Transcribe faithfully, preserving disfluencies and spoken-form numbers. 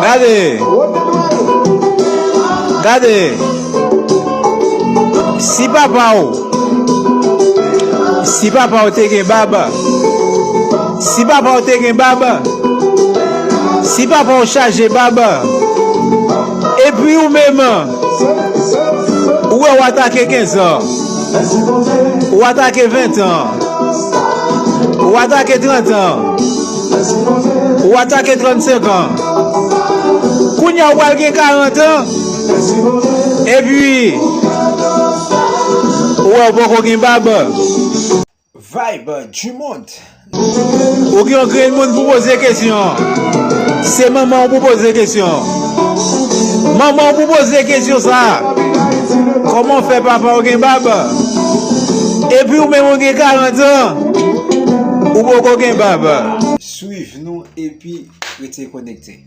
Gade. Gade. Si papa w, si papa w te gen bab, si papa w te gen bab, si papa w chaje bab, epi ou menm, ou wè w atake kenz an, ou atake ven an, ou atake trant an, ou atake trannsenk an. Kounye a ou pral gen karant an. Epi, ou wè ou poko gen bab. Vibe du monde. Ou gen yon grenn moun pou poze kesyon. Se manman w pou poze kesyon. Manman w pou poze kesyon sa. Kòman w fè papa w gen bab? Epi ou menm ou gen karant an. Ou poko gen bab. Swiv nou epi rete konekte.